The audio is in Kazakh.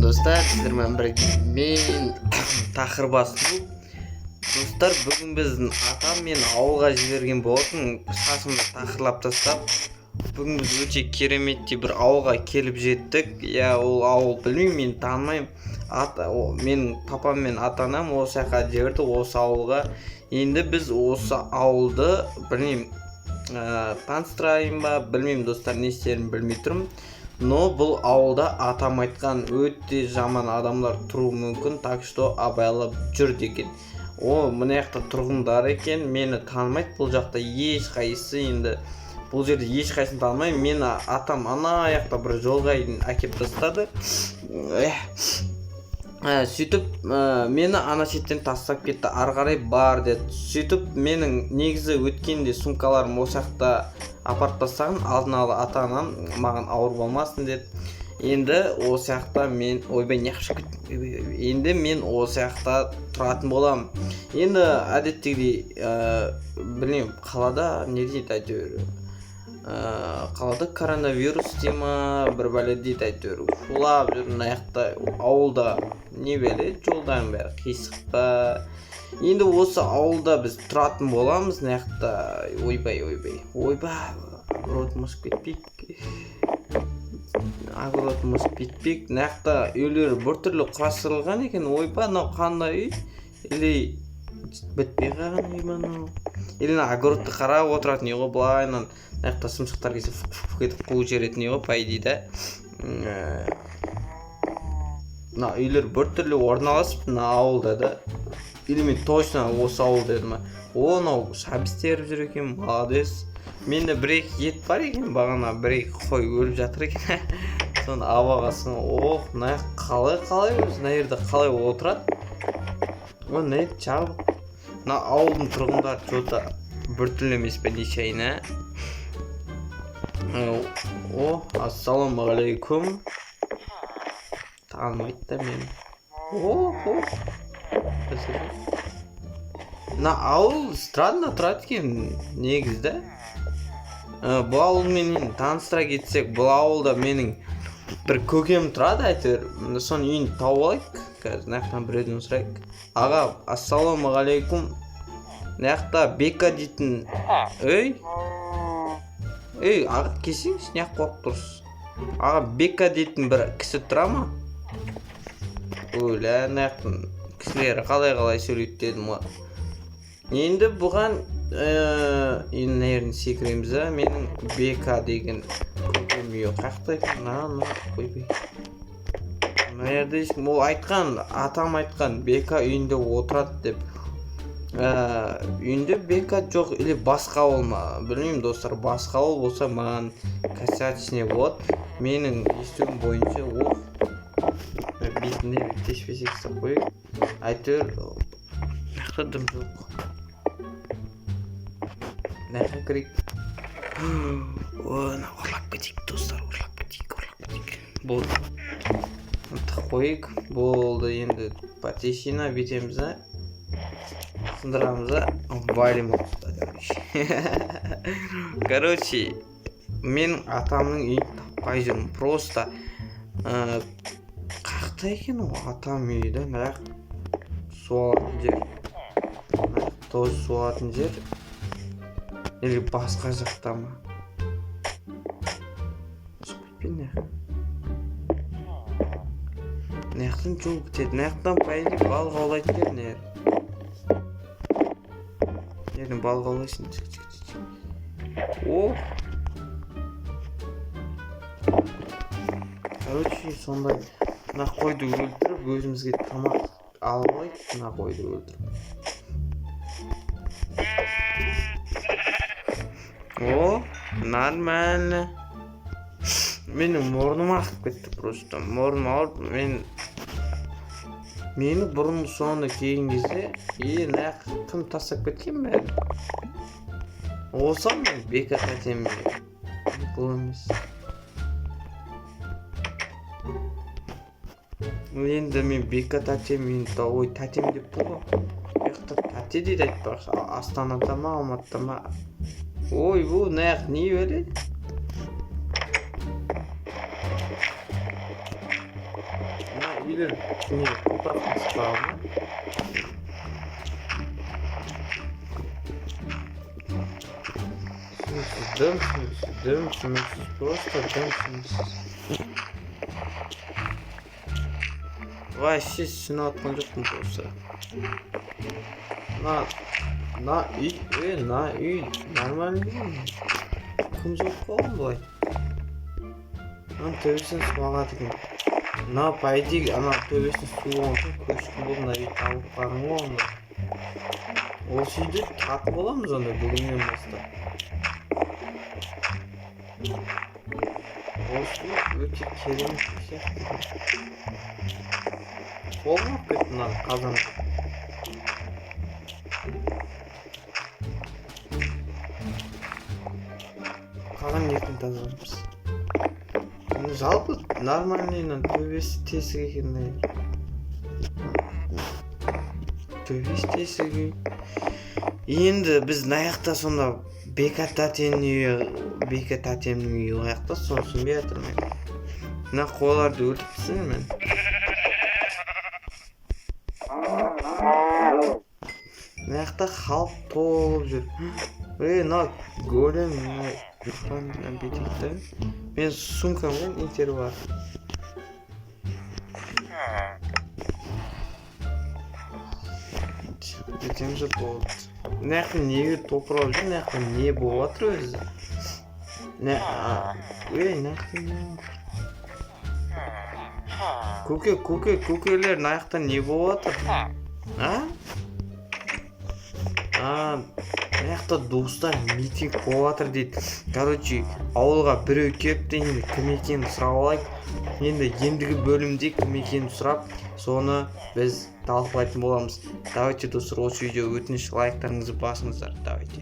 Достар, сіздермен бірге мен, Тақырбас Нуб. Достар, бүгін біздің атам мені ауылға жіберген болатын, шашымды тақырлап тастап. Бүгін біз өте кереметтей бір ауылға келіп жеттік. Иә, ол ауыл білмеймін, мен танымаймын. Менің папам мен ата анам осы жаққа жіберді, осы ауылға. Енді біз осы ауылды білмеймін, таныстырайын ба, білмеймін, достар, не істерімді білмей тұрмын. Но бұл ауылда атам айтқан өте жаман адамдар тұруы мүмкін, так что абайлап жүр деген. О, мына жақта тұрғындар екен, мені танымайды бұл жақта ешқайсысы. Енді бұл жерде ешқайсысын танымаймын. Мені атам ана жақта бір жолға дейін әкеп тастады. Сөйтіп мені ана шеттен тастап кетті, ары қарай бар деді. Сөйтіп менің негізі өткенде сумкаларым осы жақта апарып тастаған алдын ала ата анам маған ауыр болмасын деп. Енді осы жақта мен, ойбай, неғып шығып кеттім? Ойбай, ойбай. Енді мен осы жақта тұратын боламын. Енді әдеттегідей, білмеймін, қалада не дейді әйтеуір, қалада коронавирус дей ма, бір бәле дейді әйтеуір, шулап жүр. Мына жақта ауылда не бәле, жолдардың бәрі қисық па? Енді осы ауылда біз тұратын боламыз. Мына жақта, ойбай, ойбай, ойбай, огородым ашып кетпейік, огородым ашып кетпейік. Мына жақта үйлер біртүрлі құрастырылған екен. Ойбай, мынау қандай үй? Или бітпей қалған үй ма мынау? Или мына огородты қарап отыратын үй ғой. Былайынан мына жақта шымшықтар келсе, фук фук етіп қуып жіберетін үй ғой, по идее, да. Мына үйлер біртүрлі орналасып мына ауылда да. Или мен точно осы ауыл дедім ма? О, мынау шабис теріп жүр екен, молодец. Менде бір екі ет бар екен, бағана бір екі қой өліп жатыр екен, соны алып алғансың. Ох, мына жақ қалай өзі, мына жерде қалай отырады? О, мына жер жабық. Мына ауылдың тұрғындары че то біртүрлі емес пе, нечаянно? О, ассалаумағалейкум. Танымайды да мені. О, о, мына ауыл странно тұрады екен негізі да. Бұл ауылмен енді таныстыра кетсек, бұл ауылда менің бір көкем тұрады әйтеуір. Соның үйін тауып алайық қазір, мына жақтан біреуден сұрайық. Аға, ассалаумағалейкум, мына жақта Бека дейтін. Ей, ей, аға, келсеңізші, неғып қорқып тұрсыз? Аға, Бека дейтін бір кісі тұра ма? Өлә, мына жақтың кісілері қалай қалай сөйлейді дедім ғой. Енді бұған енді мына жерден секіреміз да. Менің Бека деген көкем үйі қай жақта екен? Мына, ойбай, мына жерде ешкім. Ол айтқан, атам айтқан, Бека үйінде отырады деп. Үйінде Бека жоқ или басқа ауыл ма, білмеймін, достар. Басқа ауыл болса, маған косячный болады. Менің естуім бойынша, ох, бетіне теспесек ұстап қояйық әйтеуір. Мына жақта дым жоқ, мына жаққа кірейік. Ой, мына ұрлап кетейік, достар, ұрлап кетейік, ұрлап кетейік. Болды, тығып қояйық, болды. Енді потихоньку бүйтеміз да, сындырамыз да, валим отсюда. Короче, мен атамның үйін таппай жүрмін просто. Қаяқта екен ол атам үйі да? Мына жақ су алатын жер, мына жақ тоже су алатын жер. Или басқа жақта ма? Шығып кетпей. Мына жаққа, мына жақтан жол бітеді. Мына жақтан, по идее, балық аулайтын жер. Мына жер, мына жерден балық аулайсың. Чик, чик, чик, чик. О, короче, сондай. Мына қойды өлтіріп, өзімізге тамақ алып алайық. Мына қойды өлтіріп. О, нормально. Менің мұрным ағып кетті просто, мұрным ауырып. Мен мені бұрын соңды келген кезде, е, мына жаққа кім тастап кеткен бәрін? Осы мен Бека тәтем, бұл емес. Енді мен Бека тәтем енді, ой, тәтем деппін ғой. Бұл жақта тәте дейді айтпақшы. Астанада ма, Алматыда ма? Ойбу, мына жақ не бәле? Мына Үйлер не, топырақтан шықпаған ма? Түсініксіз, дым түсініксіз, дым түсініксіз, просто дым түсініксіз. Вообще түсініп жатқан жоқпын просто. Мына үй, мына үй нормальный ғой. Кім соғып қалған былай? Мынаның төбесінен су ағады екен. Мына, по идее, ана төбесіне су болған соң, көшкін болып, мына үй табылып қалған ғой онда. Осы үйде тұратын боламыз онда бүгіннен бастап. Осы үй өте керемет сияқты. Қолға алып кетті мынаны, қазанды. Қалған ертең тазалаймыз. Енді жалпы нормальный, мынаның төбесі тесік екен мына. Төбесі тесік үй. Енді біз мына жақта сонда Бека тәтенің үйі, Бека тәтемнің үйі қай жақта, соны түсінбей жатырмын мен. Мына қойларды өлтіріп тастаймын мен. Мына жақта халық толып жүр. Ей, мына голем, мына бүйтейік та. Мен сумкам ғой, нетері бар. Бүйтеміз де болды. Мына жақта неге топырлап жүр, мына жақта не болып жатыр өзі? Ей, мына жақта не болып жатыр? Көке, көке, көкелер, мына жақта не болып жатыр? А? А, мына жақта, достар, митинг болып жатыр дейді. Короче, ауылға біреу келіпті, енді кім екенін сұрап алайық. Енді ендігі бөлімде кім екенін сұрап, соны біз талқылайтын боламыз. Давайте, достар, осы видео, өтініш, лайктарыңызды басыңыздар. Давайте.